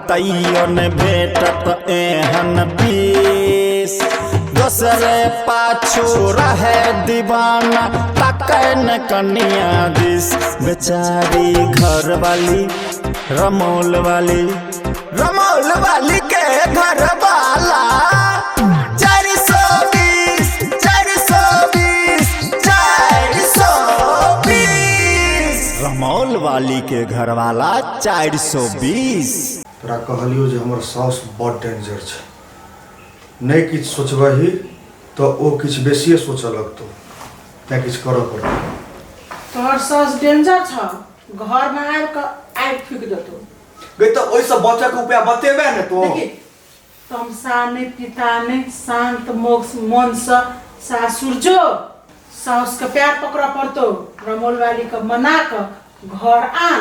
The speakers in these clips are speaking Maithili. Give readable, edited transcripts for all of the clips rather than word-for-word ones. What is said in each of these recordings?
तैयो ने भेटत एहन पीस। दोसरे पाछू रहे दीवाना, तकै न कनिया दिस। बेचारी घर वाली रमौल वाली, रमौल वाली के घर वाला 420, 420, 420। रमौल वाली के घर वाला 420। तोरा कहलियौ जे हमर साउस बड़ डेंजर छै। नहि किछु सोचबही तऽ ओ किछु बेसिए सोचऽ लगतौ, तैँ किछु करऽ पड़तौ। तोहर साउस डेंजर छौ, घरमे आबि कऽ आगि फूकि देतौ। गै, तऽ ओहिसँ बचऽके उपाय बतेबे ने तू। देखी, तमसा नहि, पिता नहि, शान्त मोक्ष मनसँ सासुर जो, साउसके पैर पकड़ऽ पड़तौ, रमौल वालीके मना कऽ घर आन,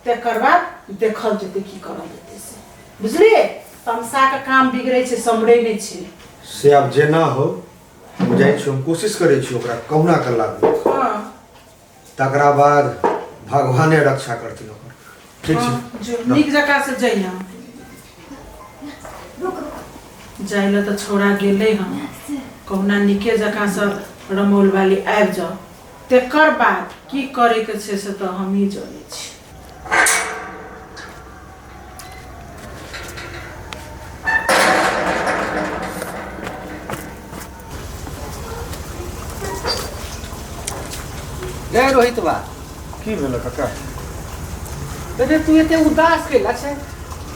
तकर बाद देखल जेतै की करल जेतै से। बुझलियै? तमसाके काम बिगड़ै छै, सम्हरै नहि छै। से आब जेना हो, हम जाइ छी, हम कोशिश करै छी ओकरा कहुना कऽ लाबू। तकरा बाद भगवाने रक्षा करथिन ओकर। ठीक छै। हँ, जो नीक जकाँ से जइहे। जाइ लए तऽ छौड़ा गेलै हँ, कहुना नीके जकाँ से रमौल वाली आबि जाओ, तकर बाद की करैके छै से तऽ हमही जनै छी। रे रोहित बा। की भेल काका? अरे तू एते उदास कैला छै?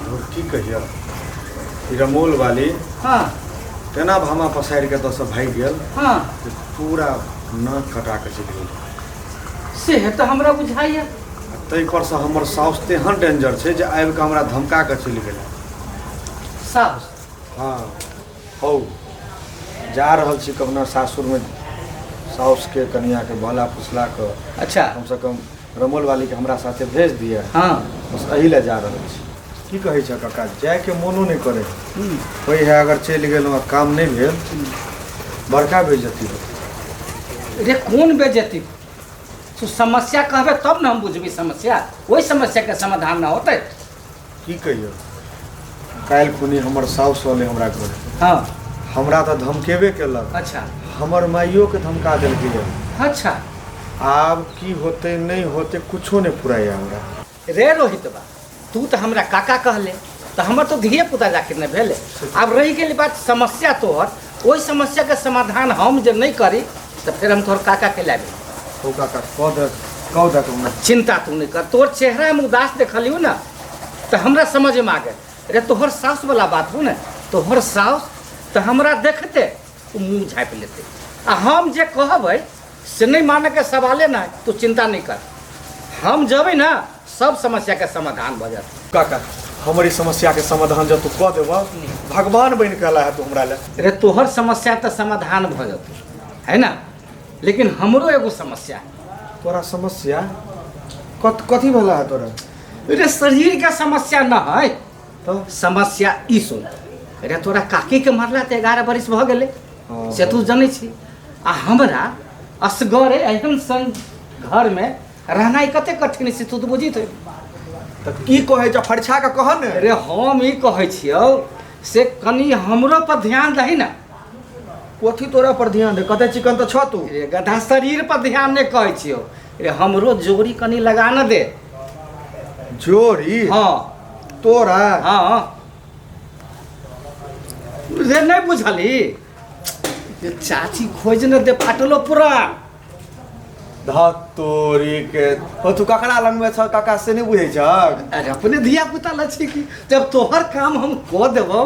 और की कहिया, ई रमोल वाली तेना भामा पसारि के एतऽसँ भागि गेल जे पूरा नाक कटा के चलि गेल। से तऽ हमरा बुझाइया। आ ताहि परसँ हमर साउस तेहन डेंजर छै जे आबि कऽ हमरा धमका कऽ चलि गेल। साउस? हँ हौ, जा रहल छी कहुना सासुरमे साउसके कनियाके बहला फुसला कऽ कमसँ कम रमोल वालीके हमरा साथे भेज दिअ। बस एही लए जा रहल छी। की कहै छह काका, जायके मोनो नहि करै होइ है। अगर चलि गेलहुँ आ काम नहि भेल, बड़का बेइज्जती होतै। रे कोन बेइज्जती? तू समस्या कहबे तब ने हम बुझबै समस्या, ओहि समस्याके समाधान न होतै। की कहियौ, काल्हि खुनी हमर साउस अलै हमरा घर। हमरा तऽ धमकेबे केलक। हमर माइयोके धमका देलकै। आब की होतै नहि होतै कुछो नहि फुराइया हमरा। रे रोहित बा, तू तऽ हमरा काका कहले तऽ हमर तऽ धिये पुता जाकिर नहि भेलै। आब रहि गेल बात समस्या तोहर, ओहि समस्याके समाधान हम जे नहि करी तऽ फेर हम तोहर काकाके लाबी। हौ काका, कह दे, कह दे हमरा। चिंता तू नहीं कर। तोहर चेहरा हम उदास देखलियो ना तऽ हमरा समझमे आ गेल। रे तोहर साउस वाला बात हो ने, तोहर साउस तऽ हमरा देखते ओ मुँह झाँपि लेतै आ हम जे कहबै से नहि मानैके सवाले नहि। तू चिंता नहीं कर, हम जबै ना सब समस्याके समाधान भऽ जायत। काका, हमर ई समस्याके समाधान जब तू कऽ देबह, भगवान बनि कऽ अला है तू हमरा लए। रे तोहर समस्या तऽ समाधान भऽ जेतौ है ना, लेकिन हमरो एगो समस्या है। तोरा समस्या कथी भेला है तोरा? रे शरीर के समस्या न है। तऽ? समस्या ई सुन रे, तोरा काकी के मरला तऽ 11 बरिस भऽ गेलै। से तू जनै छी, आ हमरा असगरे एहन सन घरमे रहनाइ कते कठिन छै तू तऽ बुझित हेबी। तऽ की कहै छ, फरिछा कऽ कह ने। रे हम ई कहै छियौ से कनि हमरो पर ध्यान दही ने। कथी तोरा पर ध्यान दे? कते चिकन तऽ छ तू। रे गधा, शरीर पर ध्यान नहि कहै छियौ रे, हमरो जोड़ी कनि लगा न दे। जोड़ी? हाँ। तोरा? हाँ। रे नहि बुझलही, ये चाची खोज न दे फाटलो पूरा। धत तोरी के, हो तू ककरा लगमे छ काका से नहि बुझै छ? अरे अपने धिया पुता लै छी कि जब तोहर काम हम कऽ देबौ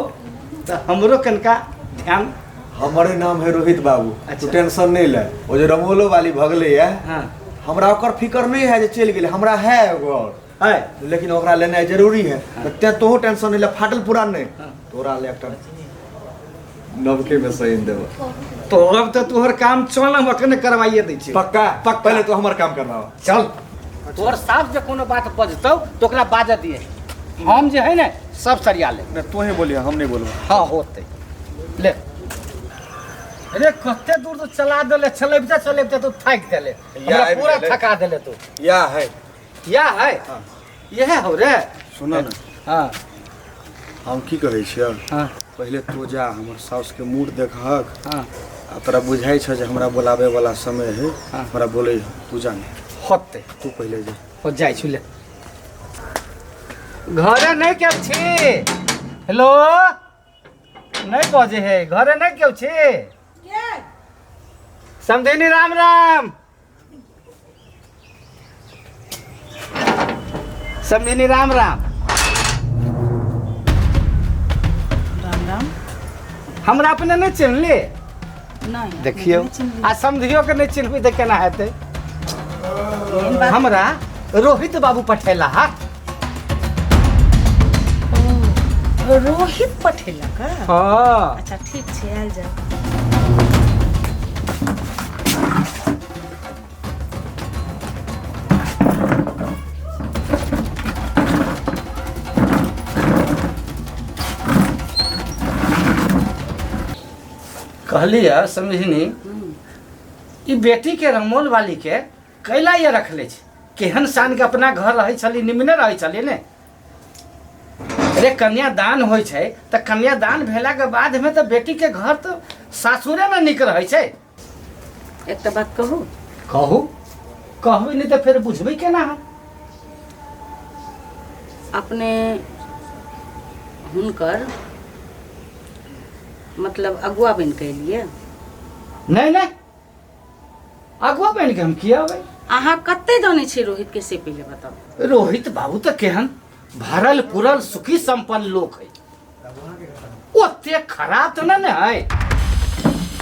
तऽ हमरो कनिका ध्यान। हमरे नाम है रोहित बाबू। तू टेंशन नहीं ले, ओ जे रमोलो वाली भगले है, हमरा ओकर फिकर नहीं है जे चलि गेलै, हमरा है एगो और है, लेकिन ओकरा लेनाइ जरूरी है। तऽ तें तोहू टेंशन नहीं ले, फाटल पुरान नहीं, तोरा ले एकटा नवके में सही देबो। तो अब तऽ तोहर काम चल, हम अखने करवाइए दै छी। पक्का? पक्का। पहले तो हमर काम करवाओ। चल, तोहर साफ जे कोनो बात बजतौ तऽ ओकरा बाजऽ दिए, हम जे है ने सब सरिया लेब। नहीं तोहे बोलिए, हम नहीं बोलबो। हाँ होतै। ले रे, कते दूर तो चला देले, चलेबते चलेबते तू थाकि देले। या हमरा आबि पूरा गेलै। थका देले तू। या है। या है। हाँ। यह हो रे। सुनो ना। हाँ। हम की कहै छियै? हाँ। पहिले तू जा, हमर साउसके मूड देखहक। हाँ। आ तोरा बुझाइ छौ जे हमरा बोलाबै वाला समय है। हाँ। हमरा बोलै तू जा ने। होतै। तू पहिले जा। हो जाइ छु ले। घरे नहीं केव छी। हेलो, नहीं बजे है, घरे नहीं केव छी। के? समधिनी राम राम। समधिनी राम राम। राम राम। हमरा अपने नहीं चिन्हली? नहीं। देखियो, नहीं चिन्हली। आ समधियो के नहीं चिन्हबी तऽ केना हेतै? एहन बात- हमरा रोहित बाबू पठेला हा। ओ, रोहित पठेला का? हाँ। अच्छा ठीक छै, आयल जाओ। कहलियै समझनी, ई बेटी के रमोल वाली के कैला ये रखले छै? केहन शान के अपना घर रहै छली, निमने रहै छली ने। अरे कन्यादान होइ छै तऽ कन्यादान भेला के बाद में तऽ बेटी के घर तऽ सासुरे में नीक रहै छै। एकटा बात कहू? कहू, कहबै नहि तऽ फेर बुझबै केना हम? अपने हुनकर मतलब अगुआ बनि के एलियै? नहीं नहीं, अगुआ बनि के हम किया अबै? अहाँ कते जानै छियै रोहित के से पहिले बताउ। रोहित बाबू तऽ केहन भरल पुरल सुखी संपन्न लोक है, ओते खराब तऽ नहि ने है।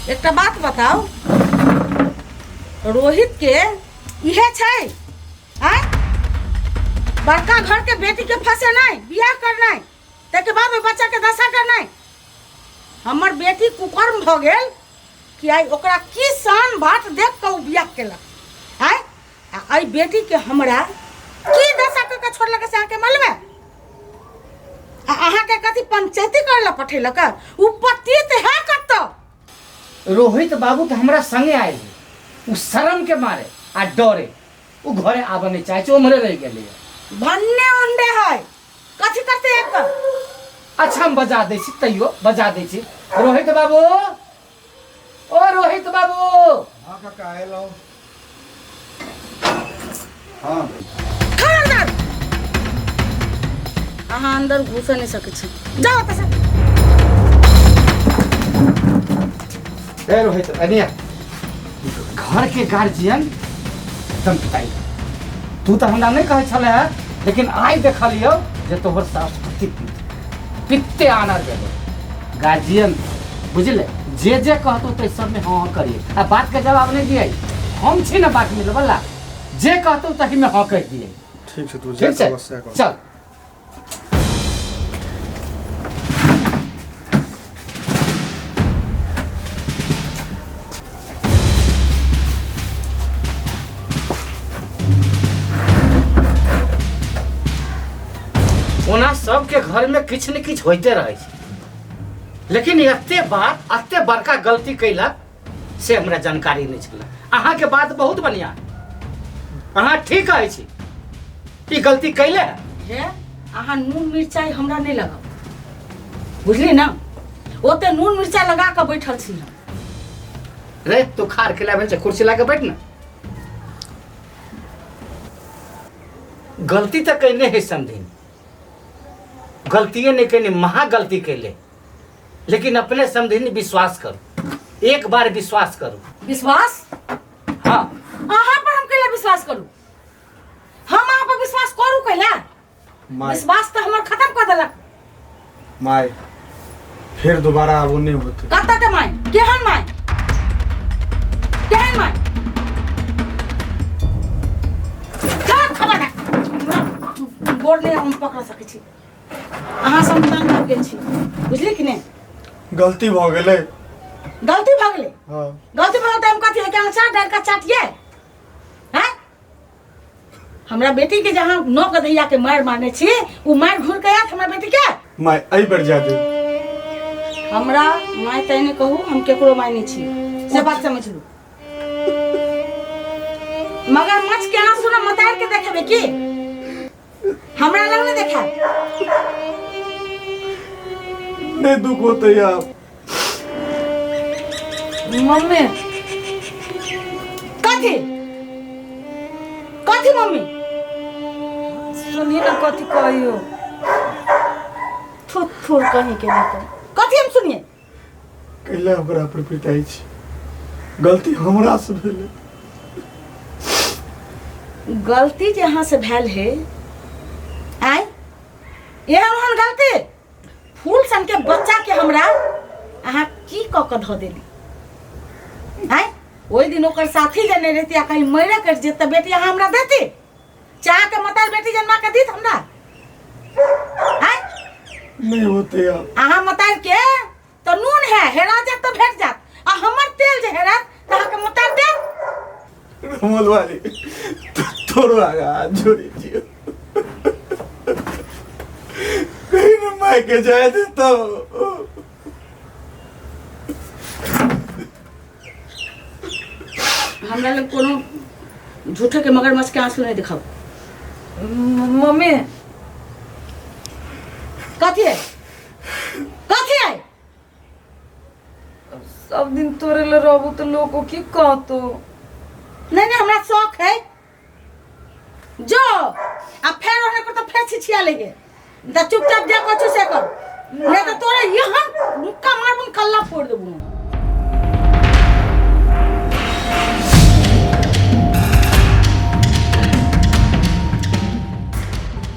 एकटा बात बताउ, रोहित के इहे छै आँय बड़का घर के बेटी के फंसेनाइ, बियाह करनाइ, ताहिके बाद ओहि बच्चा के दशा करनाइ। हमर बेटी कुकर्म भऽ गेल कि आइ ओकरा की शान भात देख कऽ ओ बियाह केलक आँय। आ एहि बेटी के हमरा की दशा कऽ के छोड़लक से अहाँके मालूम है? आ अहाँके कथी पंचायती करै लए पठेलक? ओ पतित है कतऽ? रोहित बाबू तऽ हमरा संगे आयल है, ओ शर्म के मारे आ डरे ओ घरे आबऽ नहीं चाहे छै, उम्हरे रहि गेलै। भन्ने अंडे है, कथी करते आबि कऽ? अच्छा हम बजा दै छी, तैयो बजा दै छी। रोहित बाबू, ओ रोहित बाबू। हाँ काका एलहुँ। हाँ। खबरदार, अहाँ अंदर घुसऽ नहि सकै छी, जाओ ओतऽ से। ए रोहित, एने घर के गार्जियन एकदम पिटाई। तू तऽ हमरा नहि कहै छलै हँ, लेकिन आइ देखलियौ जे तोहर सास कते पित्ते आनर गेलै। गार्जियन बुझले, जे जे कहतौ तै सबमे हाँ हाँ करिए, आ बात के जवाब नहि दियै। हम छी ने बात मिलबला, जे कहतौ तहीमे हाँ कहि दियै। ठीक छै, तू जे ठीक छै, कहबह सएह कर। चल। ओना सबके घर में किछु ने किछु होइते रहै छै, लेकिन एते बात एते बड़का गलती कैलक से हमरा जानकारी नहि छल। अहाँके बात बहुत बढ़िया, अहाँ ठीक कहै छी, ई गलती कैले है। हे, अहाँ नून मिरचाई हमरा नहि लगाउ, बुझली ना? ओते नून मिरचाई लगा कऽ बैठल छी हम। रे तू खार खिला भेल छै, कुर्सी ला के बैठ ना। गलती तऽ कैने है समधिन, गलतिए नहीं कैने, महा गलती कैले, लेकिन अपने समधिन विश्वास करू, एक बार विश्वास करू। विश्वास? हाँ। अहाँ पर हम कैला विश्वास करू? हम अहाँ पर विश्वास करू कैला? माय। विश्वास तऽ हमर खत्म कऽ देलक। माय, फिर दोबारा आबू नहीं होते। कतऽ के माय? केहन माय? केहन माय? जा खबर है। हमरा गोड़ नहि हम पकड़ सकै छी, अहाँ सब तंग आबि गेल छी, बुझली कि नहि? गलती भऽ गेलै। गलती भऽ गेलै? हाँ। गलती भऽ गेल तऽ हम कथी है कि अहाँ चाट डालि कऽ चाटियै? हैं? हमरा बेटी के जहाँ नौ गधैया के मारि मारने छी, उ मारि घुर के आयत हमरा बेटी के? माय एहि बेर जा दे। हमरा माय तऽ नहि कहू, हम केकरो माय नहि छी, से बात समझ लू। मगर मछ के आंसू ना मतार के देखेबे की? हमरा लग नहीं देखाब। नहि दुख होतै आब। मम्मी। कथी कथी मम्मी? सुनही ना कथी कहियो। थुर थुर कहीं के नहीं तो कथी हम सुनिए? कैला ओकरा पर पिटाइ छी? गलती हमरा से भेलै। गलती जे अहाँ से भेल है आय एहन ओहन गलती फूल सन के बच्चा के हमरा अहाँ की कऽ कऽ धऽ देली आय? ओहि दिन ओकर साथी जे नहि रहती आ कहीं मरे कटि जेत तऽ बेटी अहाँ हमरा देती? चाह के मतार बेटी जन्मा के दीत हमरा आय? नहीं होते आब। अहाँ मतार के तो नून है हेरा जात तो भेट जात आ हमर तेल जे हेरात तऽ अहाँके मतार देत? रमोल वाली तोरो आगा हाथ जोड़ी छियो, कहीं न मायके जाए दे तो। हमरा लग कोनो झूठे के मगरमच्छ के आंसू नहीं दिखाओ। मम्मी। कथी है कथी है? सब दिन तोरे ले रहबो तो लोग की कहतो? नहीं नहीं, हमरा शौक है जो आ फेर ओने पर तो फेर छिछिया लेगे त चुपचाप जा कछु से कर, नहीं तो तोरे यहाँ मुक्का मारबुन कल्ला फोड़ देबू।